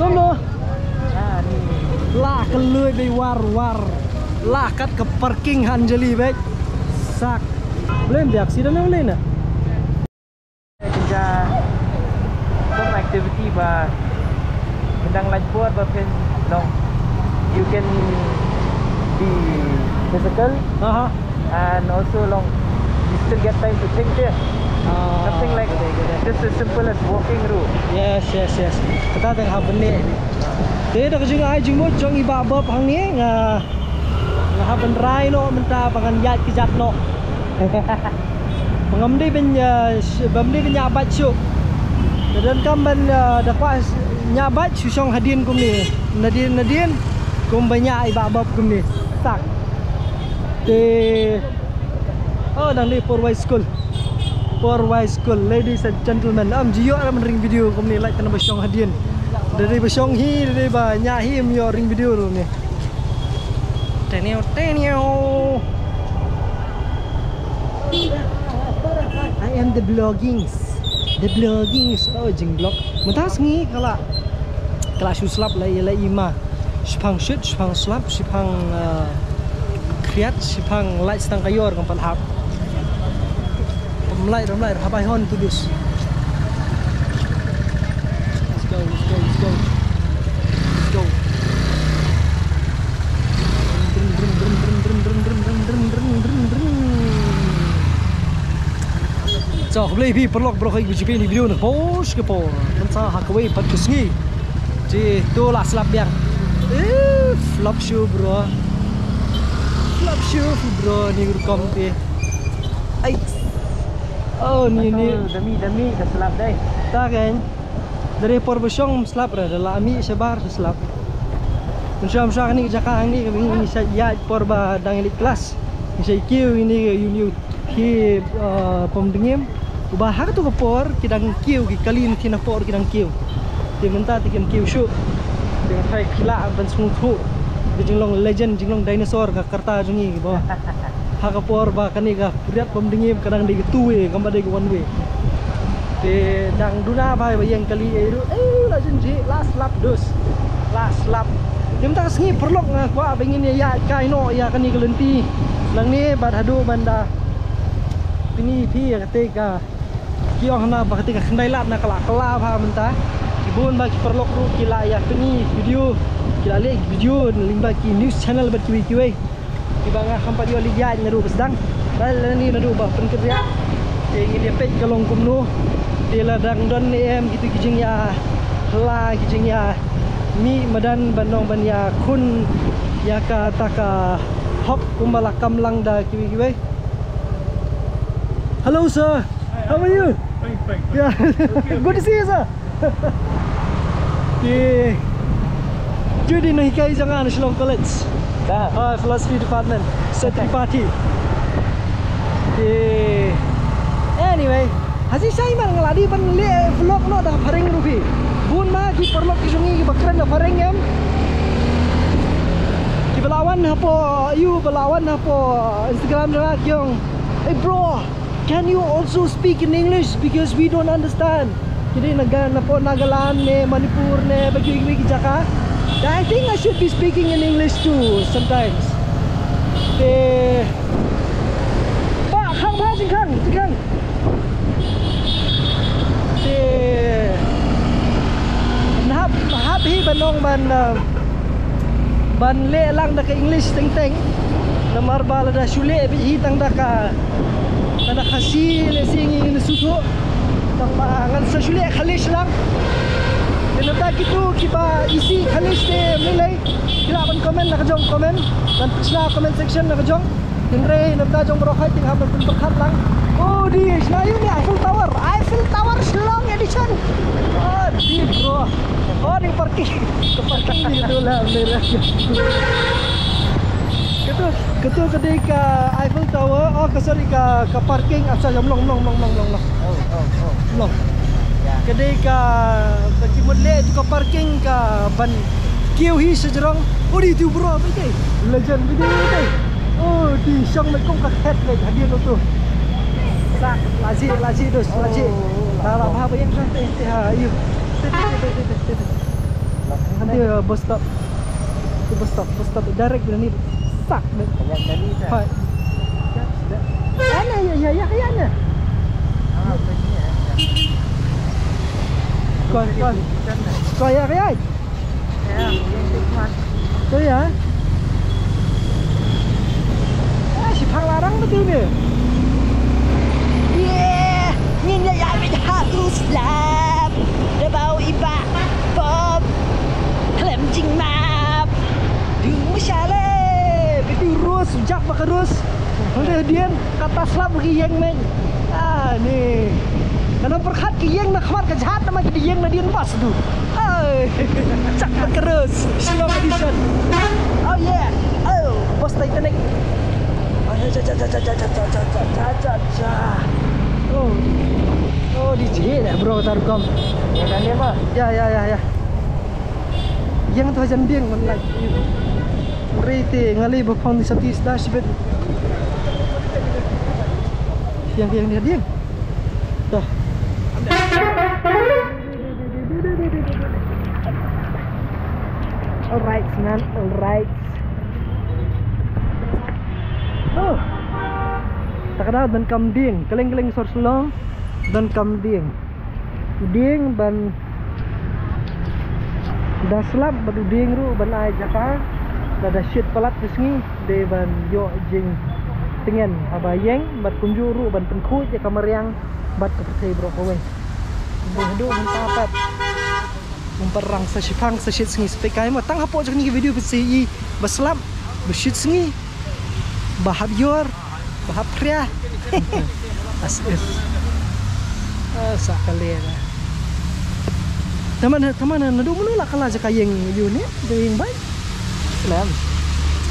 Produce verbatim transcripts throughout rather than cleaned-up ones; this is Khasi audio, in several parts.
Tunggu. La ka lui bei war war. La kat ka parking hanjali bei. Sak. Boleh biak sida na boleh na. Kerja some activity ba dang lait bor ba phin long. You can be physical. Aha. And also long, you still get time to think there. Ah. Something like just as simple as walking route. Yes, yes, yes. Kata teng ha bene. Te da ka jingai jingmut jong i Bah Bob hangne nga, nga ha ban rai noh mynta ba ngan ïaid ki jat noh. Ba ngam dei ban, eh, sh- ba ngam dei ban ïa bad shuh. Da donkam ban, eh, da kwah ïa bad shu shong hadien kumne. Nadien nadien kum ba ïa i Bah Bob kumne. Tak. Te Oh, nang ni Porwai School. Porwai School, ladies and gentlemen. Am jiyo ram ring video kumne, like, tana ba shong hadien. Dari ba shong hi, dari ba nya hi, am yo ring video ru ni. Tenio, tenio. I am the bloggings. The bloggings. Oh, jing blog. Mentas ngi kala. Kala shu slap la, la ima. Shipang shit, shipang slap, shipang, uh, kriat, shipang light stang kayor kam pan hap. Ram light, ram light, habai hon to this. Let's go, let's go, let's go. Let's go. So, khublei phi paralok baroh ki ba ju peit ïa kane ka video na ka por sha ka por. Mynta ha kawei pat ka sngi. Te to la slap biang. Eh, flop shoe bro. Flop shoe bro, ni rukom te. Ai. Oh, ni ni. Dami dami ka slap dei. Ta kan. Dari por ba shong slap ra da la mih shabar slap. Mynshwa mynshwa kane ka jaka hangne ka ngi sa ïaid por ba dang ïa leit klas. Ngi sa kiew ïa kane ka uni. Ki, uh, pom dngiem. Uba ha kato ka por ki dang kiew, ki kali na ki na por ki dang kiew. Te mynta te kim kiew shuh. Te mynta ki lah ban sngewthuh. Ki jinglong legend, jinglong dinosaur ka karta jong ngi ba. Ha ka por ba kane ka puriat pom dngiem ka dang dei ka two way, kam ba dei ka one way. Te dang duna ba ba ïeng kali ei ruh. Eh, la jin ji, la slap dus. La slap. Te mynta ka sngi paralok nga kwah ba ngin ïa kai noh ïa kane ka lynti. Nangne bad haduh ban da pyni phi ïa kata ka, ki ong hana ba kata ka khyndai lad na ka la kylla bha mynta. Ki bun ba ki paralok ruh ki la ïa pyni video, ki la leh video lyngba ki news channel bad kiwei kiwei. Kiba nga kham pat ïoh leit ïaid naduh ba sdang. Lane naduh ba pynkynriah. Te ngin ïa peit ka long kumno. Te la dang don ne em kito ki jingïahylla, ki jingïamih madan ban ong ban ïakhun ïa kata ka hok kumba la kam lang da kiwei kiwei. Hello, sir. How are you? Fine, fine, fine. Yeah. Okay, okay. Good to see you, sir. Te, tu di na hikai jong nga na Shillong College. Ah, Philosophy Department, Sir Tripathi. Te, anyway, ha shi sha mar nga la dei ban leh vlog noh da phareng ruh phi. Bun ma ki paralok ki jong ngi kiba kren da phareng em. Kiba la wan hapoh, ïa ba la wan hapoh Instagram jong nga ki ong, "Hey bro, can you also speak in English? Because we don't understand." Ki dei na Ga-, napoh Nagaland ne Manipur ne bad kiwei kiwei ki jaka. I think I should be speaking in English too sometimes. Te, ba, khang ba, jingkhang, jingkhang. Te, hap, hap hi ban ong ban, uh, ban leh lang da ka English teng teng. Namar ba lada shu leh beit hi tang da ka, tang da ka Khasi lehse ngin sngewthuh. Tang ba ngan sa shu leh Khalish lang. Te nangta kito kiba isih Khalish te mlei lei, ki lah ban comment na ka jong comment, ban pynshna comment section na ka jong. Hynrei nangta jong baroh hai te nga hap ban pynpyrkhat lang. Oh di, shna ïa une Eiffel Tower, Eiffel Tower Shillong Edition. Oh di bro. Oh di parking. Ka parking di tu lah, bener. Katu, katu ka dei ka Eiffel Tower. Oh, ka, sorry, ka, ka parking. Ah, sorry, mlong, mlong, mlong, mlong, mlong. Oh, oh, oh. Mlong. Ya. Ka dei ka, ka ki mut leh tu ka parking ka ban kiew hi sha jrong. Oh di tu bro, bete. Legend bete, bete. Oh di, shong met kum ka khet leh hadien tu. Sa, la jih, la jih dus, la jih. Oh, oh, oh. La, la, ba, ba, ïeng shong te, te, ha, ïu. Te, te, te. Nanti, uh, bus stop. Itu bus stop, bus stop direct dari sini. Sak deh. Hai. Ana ya ya ya ya ana. Kau kau kau ya ya. Kau ya. Ah, shipang larang betul ni. Yeah, ngin ïa ïa bit ha u slap. Da bau i ba pop. Klem jingmap. Du mushale. Bit u rus, jak bak rus. Hal dien, kata slap bagi ïeng meng. Ah, ni. Kana pyrkhat ki ïeng na khmat ka jhat nama ki ïeng na dien bas tu. Ai, chak terus. Slow edition. Oh yeah. Oh, bos Titanic. Oh, ya, ya, ya. Oh. Oh, di jih dah, bro, tarkom. Ya, kan, ya, Pak? Ya, ya, ya, ya. Ïeng tu hajan ding man lai. Rite ngali ba phong di sati sda shibit. Ïeng, ïeng dia ding. Dah. Alright, man, alright. Oh. Tak ada dan kam ding, keling-keling sor selong dan kam ding. Ding ban da slap bad u ding ruh ban ai jaka da da shit palat ka sngi de ban ïoh jingtngen haba ïeng bad kumjuh ruh ban pynkhuid ïa ka mariang bad ka pyrthei baroh kawei. Kumba haduh mynta pat. Kumba rang sa shipang sa shit sngi sa peit kai ma tang hapoh jong kane ka video peit sa i ba slap ba shit sngi. Ba hap ïor, ba hap phria. As if. Ah, sa kali na. Tama na, tama na, naduh mano la ka la jaka ïeng ïu ne, da ïeng bike. Slem.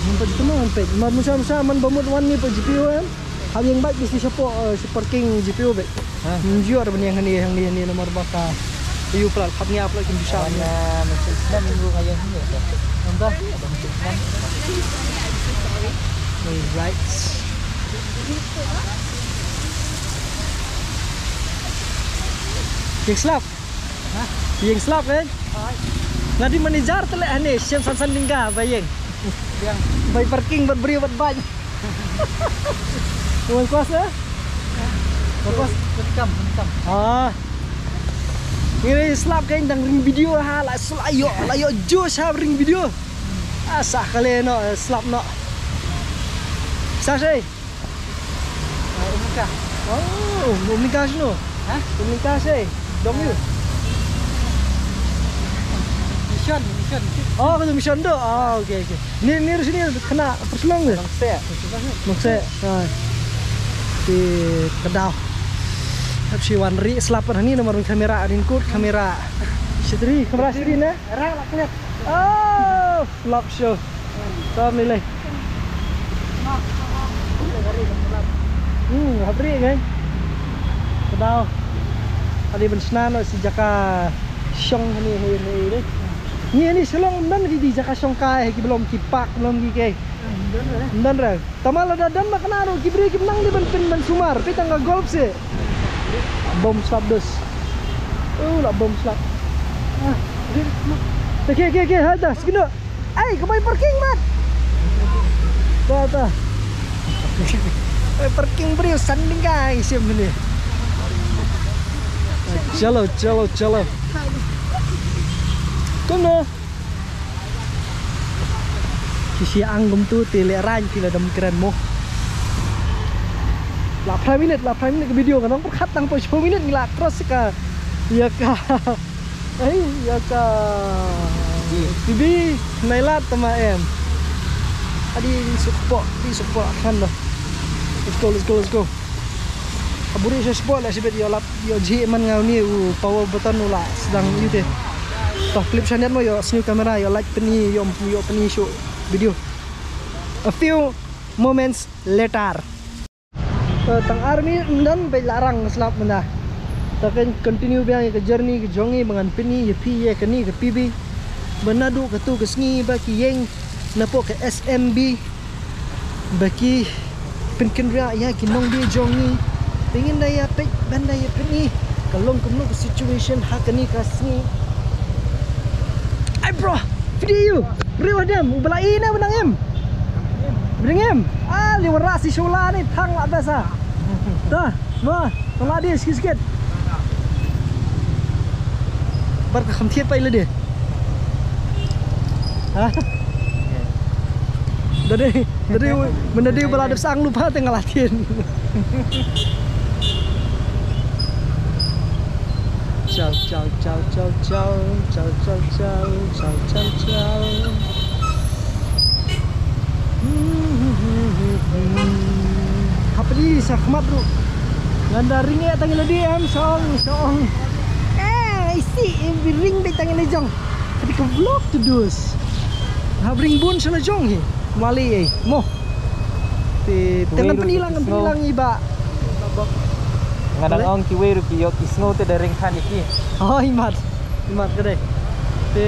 Mun pat tama mun pat. Mar musa musa man ba mut wan ni pat G P O em. Hap ïeng bike bisi shapoh, eh, shi parking G P O bike. Ha? Njior ban ïeng hani, hani, hani namar ba ka ïu plat, hap ngi plat kim ju shah. Wan, eh, Mr. Islam ngi ruh nga ïeng hani. Namta? Mr. Islam. Alright. Ïeng slap. Ha? Ïeng slap kan? Hai. Nga dei manager te leh hani, shem san san tyngka ba ïeng. Ïeng. Bai parking bad briew bad bike. Wan kos eh? Wan kos. Welcome, welcome. Ah. Ngi slap kan dang ring video ha la slap ïoh la ïoh josh ha ring video. Ah sah kali noh slap noh. Sah sei. Ah, Umlingka. Oh, Umlingka shano? Ha? Umlingka sei. Dong ïu. Mission, mission. Oh, ka mission tu. Ah, okey, okey. Ni, ni ruh sini kena Pyrslong ke? Nongseh. Nongseh. Ha. Te ka daw. Hap shi wan ri slap hangne namar kamera, ringkut kamera. Shatri, kamera shatri na? Rang la klet. Oh, flop show. Tom ni leh. Hmm, hap ri kan? Ka daw. Adi ban shna noh shi jaka shong hangne, hangne, hangne. Ni hangne Shillong ym don ki jaka shong kai, ki ba long ki park, ba long ki ke. Ym don re. Tama lada don ba kane ruh ki briew kim nang dei ban pyn ban sumar, peit tang ka golf seh. Bom slap dus. Oh, la bom slap. Ah, dei. Te ke, ke, ke, ha ta, skin noh. Ai, ka bai parking mat. Ta, ta. Bai parking briew san tyngka i sim ni. Chalo, chalo, chalo. Kumno? Ki shu ang kumtu te leh rang ki la dam kren mo. La phra minit, la phra minit ka video ka nang pyrkhat tang poi shiphew minit ngi la cross ka. Ïa ka. Ai, ïa ka. P B, nai lad tama em. Adi suk po, di suk po khan da. Let's go, let's go, let's go. Ka buri sha spot la shibit ïoh lap ïoh jih man nga uni u power button u la sdang ïu te. Toh clip shanet mo ïoh sngew kamera ïoh light pyni ïoh ïoh pyni shuh video. A few moments later. Eh, tang ar minit ym don bad la rang slap mynta. Ta kan continue biang ïa ka journey ka jong ngi ba ngan pyni ïa phi ïa kane ka P B. Ba naduh katu ka sngi ba ki ïeng napoh ka S M B. Ba ki pynkynriah ïa ki nongdie jong ngi. Te ngin da ïa peit ban da ïa pyni ka long kumno ka situation ha kane ka sngi. Ai Bro, video. Briew hadem, u ba la i ne u ba nang im? U ba nang im. Ah, li wanrah shi shula ni, thang la best ah. Ta, ma, tang la die shikit shikit. Bad ka kham thied pat ïa lade. Ha? Da dei, da dei, mynta da dei u ba la dep sang lypa te nga la thied. Chow, chow, chow, chow, chow. Chow, chow, chow, chow, chow, chow. Hapdeng sa khmat ruh. Ngan da ring eh tang ïa lade em, sa ong, sa ong. Eh, isi, eh, ring beit tang ïa la jong. Kati ka vlog to dus. Hap ring bun sha la jong hi. Mali eh, mo. Te, te ngan pyni lang, ngan pyni lang i ba. Nga dang ong kiwei ruh ki ïoh ki sngew te da ring than ïa ki. Oh, imat. Imat ka dei. Te,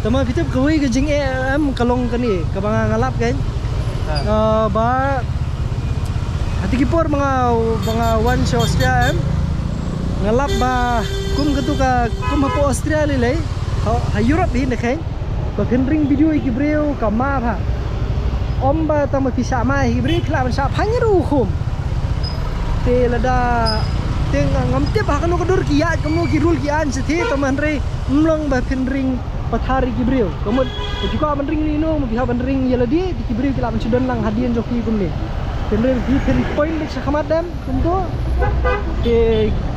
tama phi tip kawei ka jingeh em ka long kane, kaba nga nga lap kein. Ha. Ah, ba, ha ti ki por ba nga, ba nga wan sha Austria em. Nga lap ba kum katu ka, kum hapoh Austria lei lei. Ha, ha Europe hi na kein. Ba phin ring video ïa ki briew ka map ha. Ym ba tang ba phi shah mai ïa ki briew, phi lah ban shah phai ruh khum. Te lada, te nga, ngam tip ha kano ka dur ki ïaid kumno ki rule ki aiñ shathie, tang ba hynrei ym long ba phin ring pathar ïa ki briew. Ka mut ba phi kwah ban ring ïa no, ma phi hap ban ring ïa lade, te ki briew ki lah ban shu don lang hadien jong phi kumne. Hynrei phi phin point beit sha khmat dem. Kumto. Te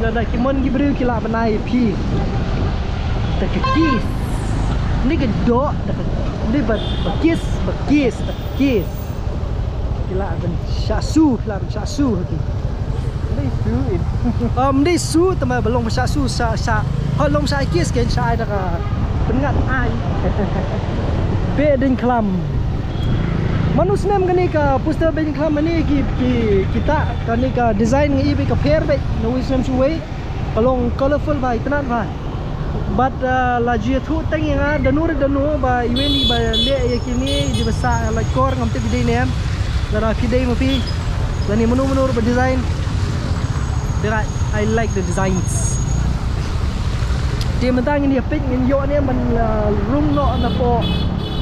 lada ki mon ki briew ki lah ban ai phi da ka kiss. Ni ka doh da ka, ni ba, ba kiss, ba kiss, ba kiss. Ki lah ban shah su, ki lah ban shah su ha ki. Dei su in. Um, dei su, tama ba long ba shah su, shah, shah. Hot long shah kiss kein, shah ai da ka pynngat ai. Beh ding khlam. Mano snem kane ka poster beiñ khlam, mane ki, ki, kita, kane ka design ngi i beit ka pher beit na uwei u snem sha uwei. Ka long colorful bha, itynnad bha. Bad, ah, la ju ïathuh teng ïa nga da no re da no ba iwei i ba leh ïa kine i dei ba sah lait kor, ngam tip i dei ne em. Lada phi dei ma phi, lane mano mano ruh ba design. Dei, I like the designs. Te mynta ngin ïa peit, ngin ïoh ne em ban, ah, rung noh napoh,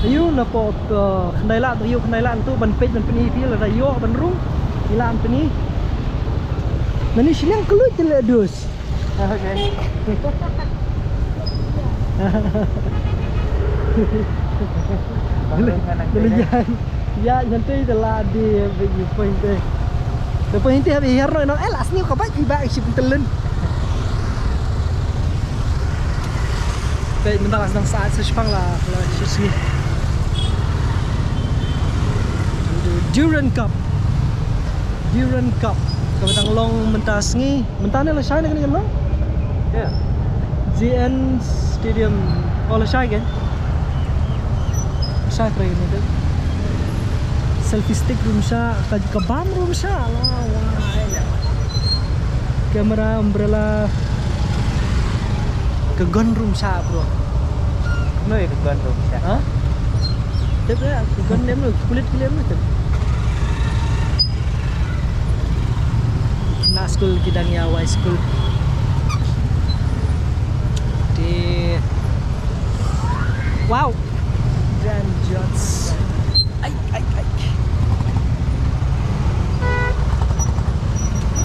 ïoh napoh, ah, khyndai lad, ïoh khyndai lad tu ban peit ban pyni phi, lada ïoh ban rung, ngi lah ban pyni. Nani shiliang kylluid te leh dus. Okay. Bang rung kan ang. Ïa, ïa, ngan tei te la dei beit ïa point te. Te point te hap ïa hiar noh, eh, la sniew ka bait i ba i ship telun. Beit mynta la sdang saat sa shipang la, la shi sngi. Durand Cup. Durand Cup. Kaba dang long mynta sngi. Mynta ne lashai ne kane kan long? Yeah. J N Stadium. Oh, lashai kan? Lashai kane kan. Selfie stick ruh shah, ka, ka bam ruh shah. La, wah. Camera, umbrella. Ka gun ruh shah, bro. No, ka gun ruh shah. Ha? Tip ïa, ka gun lem ruh, kulit ki lem ruh tip. Khynnah skul ki dang ïa wai skul. Te. Wow. Jan Jots. Ai, ai, ai.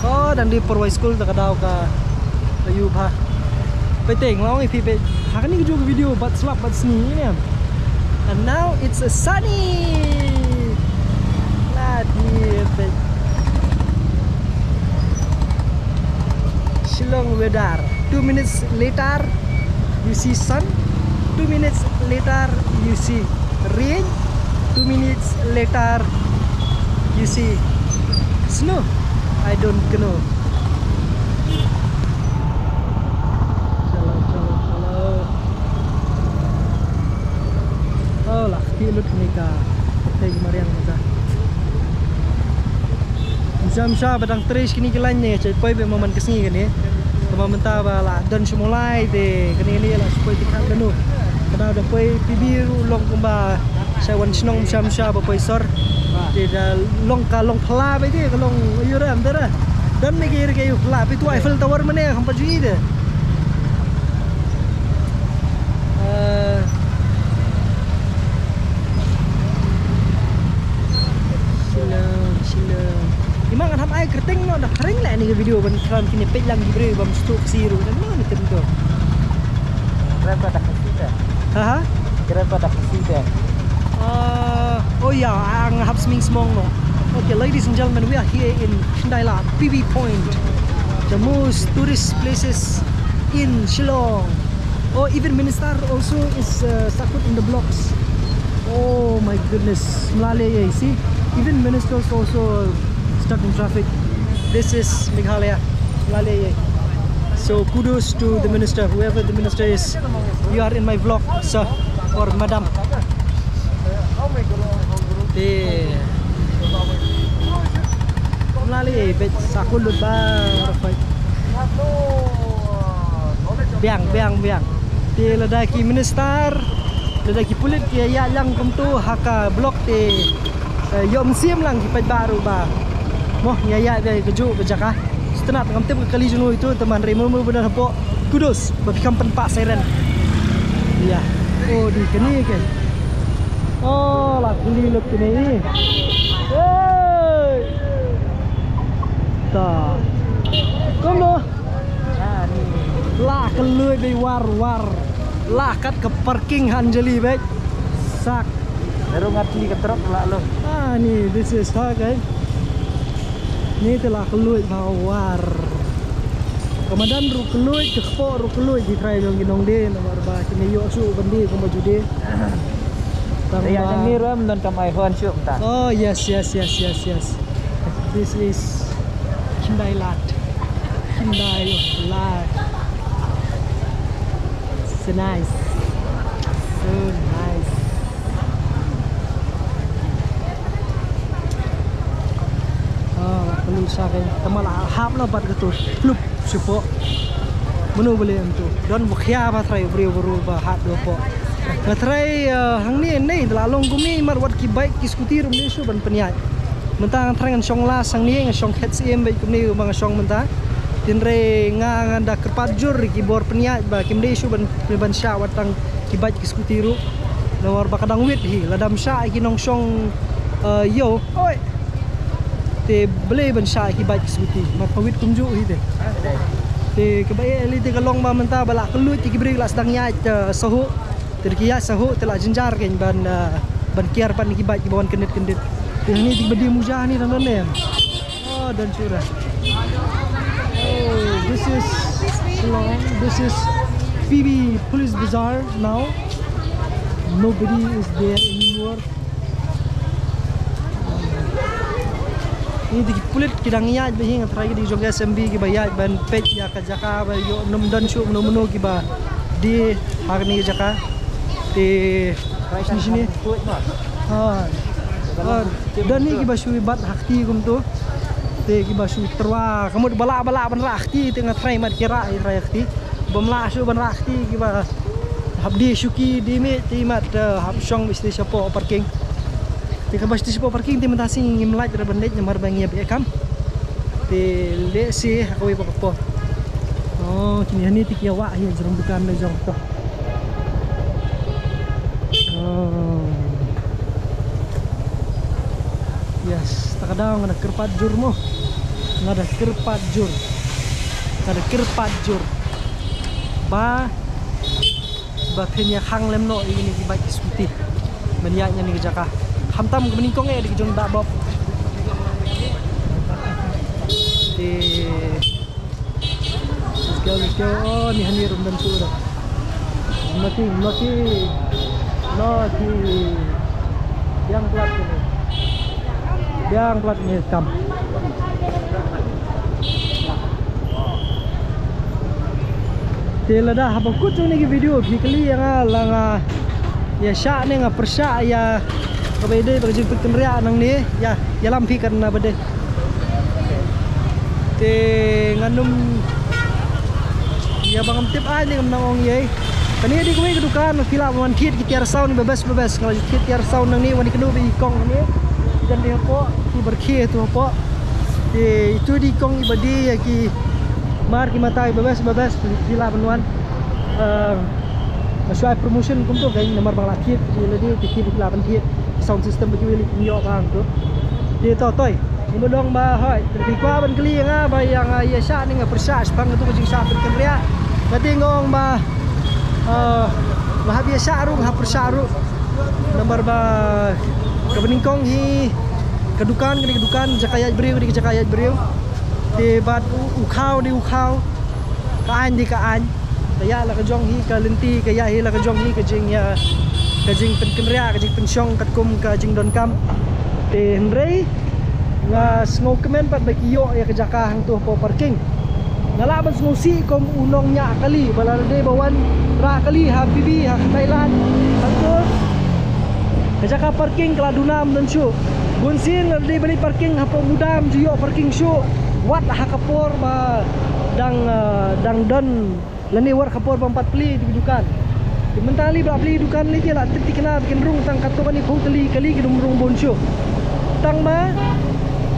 Oh, dang dei por wai skul ta ka daw ka, ka ïu bha. Peit te, nga ong ïa phi peit. Ha kane ka juh ka video bad slap bad sngi ne. And now it's a sunny. La dei peit. Shillong weather. Two minutes later, you see sun. Two minutes later, you see rain. Two minutes later, you see snow. I don't know. Chalo, chalo, chalo. Oh, la kti lut kane ka. Te ki mariang mynta. Shisha shisha ba dang trei shi kine ki lain ne, cha poi beit mo man ka sngi kane. Tangba mynta ba la don shu molai te kane kane la shu poi te khat lano. Ka daw da poi P B ruh long kumba sha wan shnong shisha shisha ba poi sor. Te da long ka long phylla beit te ka long ïu re em te re. Don ne ki re ki ïu phylla beit tu Eiffel Tower mane kham pat ju i te. Eh, Teng no da phareng la ni video ban kram kine peit lang ki briew bam stuk siru dan no ni tem to. Kira pada kasih dah. Ha ha. Kira pada kasih dah. Uh, oh yeah, ang hap sming smong no. Okay, ladies and gentlemen, we are here in Khyndai Lad, P V Point, the most tourist places in Shillong. Oh, even minister also is uh, stuck in the blocks. Oh my goodness, Malale, eh, see, even ministers also stuck in traffic. This is Meghalaya, Malale, eh. So kudos to the minister, whoever the minister is. You are in my vlog, sir or madam. Te Malale, eh, bet sakul lut ba. Biang, biang, biang. Te lada ki minister, lada ki pulit ki ïa lang kumtu ha ka blok te, eh, ïoh mynsiem lang ki paidbah ruh ba. Mo, ïa ïa ïa ka ju ka jaka. Sitenat ngam tip ka kali jong u itu teman re mo mo benar hapoh. Kudos ba phi kham pynpah siren. Ïa. Oh, di kane ke. Oh, la kali lut kane. Hey. Ta. Kumno? La kylluid beit war war. La kat ka parking hanjali beit. Sak. Baru ngat ni ka truk la lo. Ah, ni, this is ha kai. Ni te la kylluid ba war. Ka madan ruh kylluid, ka kpoh ruh kylluid, ki trai jong ki nongdie namar ba kine ïoh shuh ban die kumba ju die. Tang Ria ba jong ni ruh ym don kam ai hon shuh mynta. Oh, yes, yes, yes, yes, yes. This is Khyndai Lad. Khyndai Lad. So nice. So nice. Ah, perlu sa kai. Tama la hap la bat ka tu. Plup, shuh poh. Mano ba leh em tu. Don ba khia ba trai briew baru ba hap dua poh. Nga trai, eh, hangne nei da la long kumne mar wat ki bike ki scooter um ne shuh ban pynïaid. Mynta nga trai ngan shong la hangne, nga shong khet siem bad kumne ba nga shong mynta. Tynrai nga ngan da kyrpad jur ki bor pynïaid ba kim dei shuh ban, ban shah wat tang ki bike ki scooter ruh. Namar ba ka dang wit hi, lada ym shah ki nongshong, eh, ïew. Oi. Te balei ban shah ki bike ki scooter. Mar ka wit kumjuh hi te. Te kaba ïa lei te ka long ba mynta ba la kylluid ki briew la sdang ïaid, eh, sahuh. Te ki ïaid sahuh te la jynjar kein ban, eh, ban kiar pat ki bike kiba wan kyndit kyndit. Te hangne te ba die muja hangne dang don ne. Oh, don shuh. Oh, this is Shillong. This is P B Police Bazaar now. Nobody is there anymore. Ni te ki pulit ki dang ïaid ba hi, nga trai ki dei jong S M B kiba ïaid ban peit ïa ka jaka ba ïoh nym don shuh mano mano kiba die ha kane ka jaka. Te shini shini. Ha. Ha. Don hi kiba shu bat ha kti kumtu. Te kiba shu tyrwa ka mut ba lah ba lah ban rah ha kti te nga trai mat ki rah, i trai ha kti. Bym lah shuh ban rah ha kti kiba hap die shuki die mih te mat, eh, hap shong beit shatei shapoh parking. Te kaba shatei shapoh parking te mynta sngi ngim lait re ban leit namar ba ngi ïa beh kam. Te leh sha ha kawei pat ka por. Oh, kine hangne te ki ïa wah hi jrong dukan le jong to. Oh. Yes, ta ka daw nga da kyrpad jur mo. Nga da kyrpad jur. Nga da kyrpad jur. Ba, ba phin ïa khang lem noh ïa kine ki bike ki scooty. Ban ïaid ïa kane ka jaka. Khamtam kaba nyngkong eh da ki jong Bah Bob. Te Let's go, let's go. Oh, ni hani rum dan sura. Mati, mati. Mati. Biang plat ni. Biang plat ni kam. Te lada haba kut jong ni ki video phi kylli ïa nga la nga ïa shah ne nga pyrshah ïa kaba ïadei bad ka jingpynkynriah nangne, ïa, ïalam phi katba dei. Te ngan ym, ïa ba ngam tip ai ne ngam nang ong ei. Kane dei kawei ka dukan phi lah ban wan thied ki tiar sound ba best ba best. Nga la ju thied tiar sound nangne wan ïa kano ba i kong hangne. Jan dei hapoh ki barkhie tu hapoh. Te itu dei kong iba die ïa ki mar ki mata ba best ba best phi lah ban wan. Ah, nga shu ai promotion kumto kein namar ba nga la thied ki lade te ki lah ban thied sound system ba kiwei lei kim ïoh ba hangto. Te to toi. Ba dang ba hoi, te phi kwah ban kylli ïa nga ba ïa nga ïa shah ne nga pyrshah shaphang katu ka jingshah pynkynriah. Nga te nga ong ba, eh, nga hap ïa shah ruh, nga hap pyrshah ruh. Namar ba kaba nyngkong hi ka dukan, ka dei ka dukan, jaka ïaid briew, ka dei ka jaka ïaid briew. Te bad u, u khaw, dei u khaw. Ka aiñ dei ka aiñ. Ka ïa la ka jong hi ka lynti, ka ïa hi la ka jong hi ka jing, ïa, ka jingpynkynriah, ka jingpynshong katkum ka jingdonkam. Te hynrei nga sngewkmen pat ba ki ïoh ïa ka jaka hangto hapoh parking. Nga lah ban sngewsih kum u nongñiah kali ba la dei ba wan rah kali ha P B ha Thailand. Hangto ka jaka parking ka la duna ym don shuh. Bun sien la dei ban leit parking hapoh mudam, ju ïoh parking shuh. Wat ha ka por ba dang, ah, dang don lane wat ka por ba ym pat plie ïa ki dukan. Te mynta lei ba la plie ïa ki dukan lei te la tip thikna ba kin rung tang katto katne phew tylli kali, kin ym rung bun shuh. Tang ba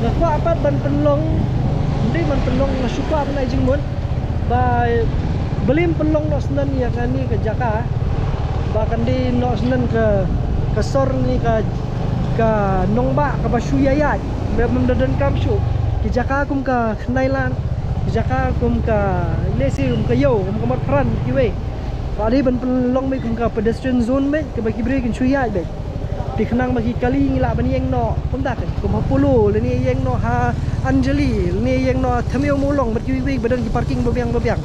nga kwah pat ban pynlong, ym dei ban pynlong, nga shu kwah ban ai jingmut ba balei ym pynlong noh shen ïa kane ka jaka, ba kan dei noh shen ka, ka sor ne ka, ka nongbah kaba shu ïaid, ba ym da donkam shuh. Ki jaka kum ka Khyndai Lan, ki jaka kum ka, lehse kum ka Ïew, kum ka Motphran, kiwei. Ka dei ban pynlong beit kum ka pedestrian zone beit, kaba ki briew kin shu ïaid beit. Te khnang ba ki kali ngi lah ban ïeng noh, kumta, kum ha Polo lane ïeng noh ha Anjali lane ïeng noh ha Thmiu Mawlong, bad kiwei kiwei ba don ki parking ba biang ba biang.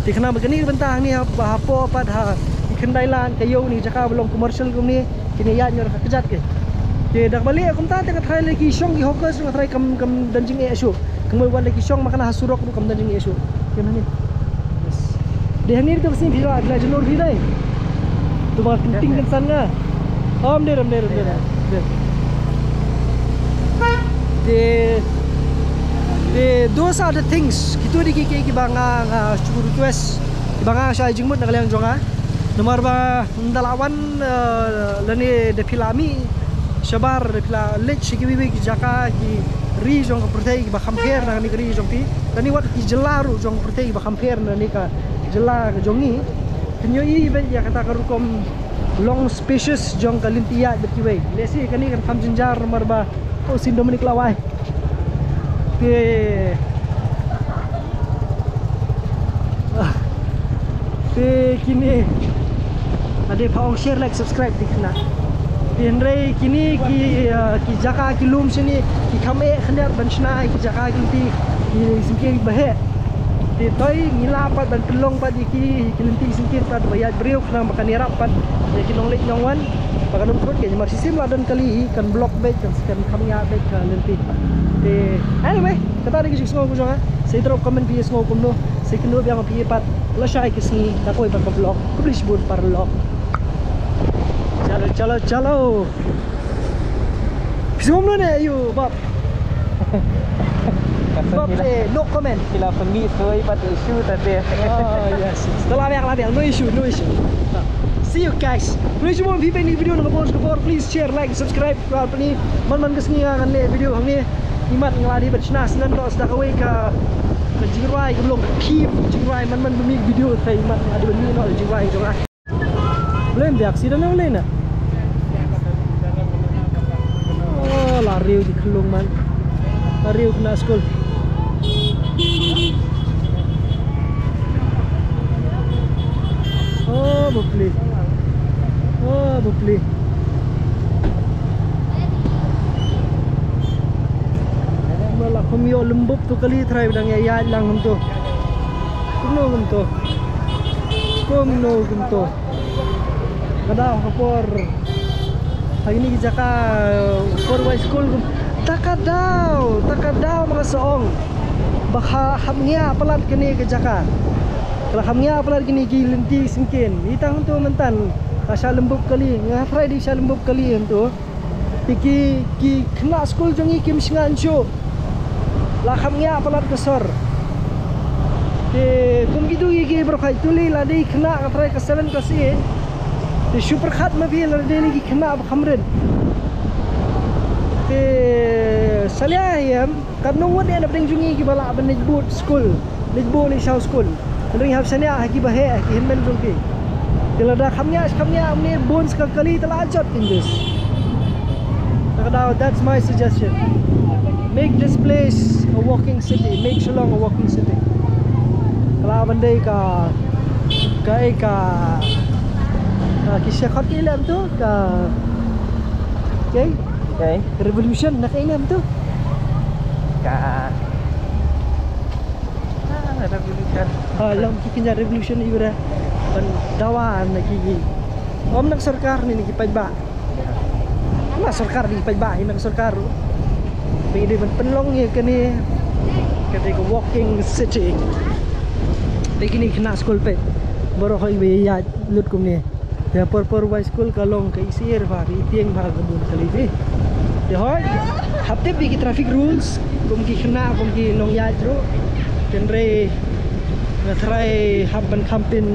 Te khnang ba kane ka bynta hangne ha, ba hapoh pat ha ki Khyndai Lan, ka Ïew ne jaka ba long commercial kumne, kin ïaid noh da ka kjat keiñ. Te da kaba leh kumta te nga tharai lei ki shong ki hawkers nga tharai kam, kam don jingeh shuh. Kumba wat lei ki shong ma kane ha surok ruh kam don jingeh shuh. Te hangne. Yes. Dei hangne te ka sngi phi la, la jynlur phi dei. To ba kynting kynsan nga. Ym dei, ym dei, ym dei, ym dei. Te, te those are the things. Kito dei ki, ki, kiba nga, nga shu request. Kiba nga shu ai jingmut na ka liang jong nga. Namar ba ynda la wan, eh, lane da phi la mih shabar, da phi la leit sha kiwei kiwei ki jaka, ki ri jong ka pyrthei kiba kham pher na kane ka ri jong phi, lane wat ki jylla ruh jong ka pyrthei kiba kham pher na kane ka jylla ka jong ngi, phin ïohi beit ïa kata ka rukom long spacious jong ka lynti ïaid bad kiwei. Lehse kane kan kham jynjar namar ba, oh, Saint Dominic la wai. Te, ah, te kine, lada pha ong share, like, subscribe te khynnah. Te hynrei kine ki, ah, ki jaka ki lum shane ki kham eh khyndiat ban shna ïa ki jaka ki lynti, ki syngkien ba heh. Te toi ngi lah pat ban pynlong pat ïa ki, ki lynti syngkien pat ba ïaid briew khnang ba kan ïarap pat ïa ki nongleit nongwan. Ba kan ym kut, namar shisien la don kali hi kan block beit, kan, kan kham ñiah beit ka lynti. Te, anyway, kata dei ka jingsngew ka jong nga. Sa ïa drop comment phi ïa sngew kumno, sa ïa kynduh biang phi ïa pat. Lashai ka sngi, nga kawei pat ka vlog. Khublei shibun paralok. Chalo, chalo, chalo. Phi sngew kumno ne, ayu, Bob? Bob, eh, no comment. Phi la pynmih soi pat issue ta te. Oh, yes, yes. Te la biang, la biang. No issue, no issue. See you guys. Khublei shibun phi peit ïa kane ka video, na ka por, ka por, please share, like, subscribe. Ka pyni man man ka sngi nga ngan leh video hangne. Imat nga la dei ban shna sngewbha noh sa da kawei ka, ka jingrwai, ka long ka theme jingrwai, man man ba mih video, te imat nga la dei ban mih noh jingrwai jong nga. Blem biak sida na ulei na. Oh, la riew di khlung man. La riew khynnah skul. Oh, bapli. Oh, bapli. Ba la kham ïoh lymbup tu kali trai ba dang ïaid lang kumto. Kumno kumto. Kumno kumto. Ka daw ka por. Ha kine ki jaka, por wai skul kum. Ta ka daw, ta ka daw ba nga sa ong ba ka kham ngiah palat kane ka jaka. Ka la kham ngiah palat kine ki lynti syngkien. Ïa tang hangto mynta ka shah lymbup kali, nga trai dei shah lymbup kali hangto. Te ki, ki khynnah skul jong ngi kim shngaiñ shuh. La kham ngiah palat ka sor. Te kum kito ki, ki baroh kawei tu lei la dei khynnah ka trai ka seven ka eight. Te shu pyrkhat ma phi la dei ki khynnah ba kham rit. Te salia hi em. Katno ngut ne na pdeng jong ngi kiba lah ban leit bud skul, leit bud leit shaw skul. Hynrei hap shaniah ha kiba heh ha ki hynmen jong ki. Te lada kham ngiah kham ngiah ne bun sa ka kali te la jot English. Ta ka daw, that's my suggestion. Make this place a walking city, make Shillong a walking city. Ka la ban dei ka, ka, ka, ka ki sha khot ki lem tu, ka, okay? Okay. Revolution na ka lem tu. Ka, ah, revolution. Ah, long ki kynja revolution i bra. Ban dawa na ki, ki. Ym na ka sorkar ne na ki paidbah. Ym na ka sorkar, ki paidbah hi na ka sorkar ruh. Phi dei ban pynlong ïa kane, kane ka walking city. Te kine ki khynnah skul peit baroh hi ba ïaid lut kumne. Te por por wai skul ka long ka isir bha, ka itieng bha, ka bun kali phi. Te hoi, hap tip ïa ki traffic rules kum ki khynnah, kum ki nongïaid ruh. Hynrei nga tharai hap ban kham pyn,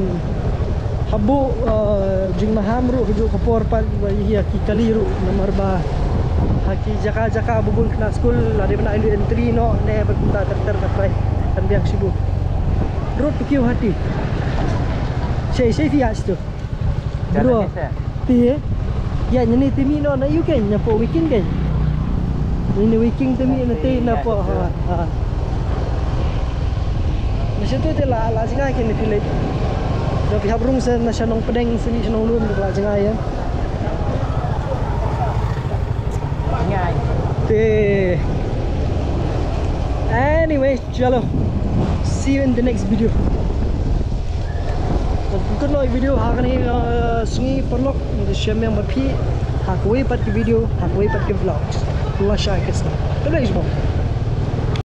hap buh, eh, jingmaham ruh kajuh ka por pat ba ïa ki kali ruh, namar ba ha ki jaka jaka ba bun khynnah skul la dei ban ai entry noh ne ba kumta ter ter. Nga tharai kan biang shibun. Road to Guwahati. Sei sei phi ïaid tu. Bro. Te, ïa, ïa ne te mih noh na ïu kein, na pdeng Waking kein. Ïa ne Waking te mih na te na pdeng, ha, ha. Na sha tu te la, la jngai kein phi leit. Lada phi hap rung sha, na sha Nongpdeng sha mih sha Nonglum la jngai ïa. Jngai. Te. Anyway, chalo. See you in the next video. Kut noh ïa video ha kane, uh, sngi paralok, ngan shem ïa phi ha kawei pat ka video, ha kawei pat ka vlog. Lashai khublei shibun.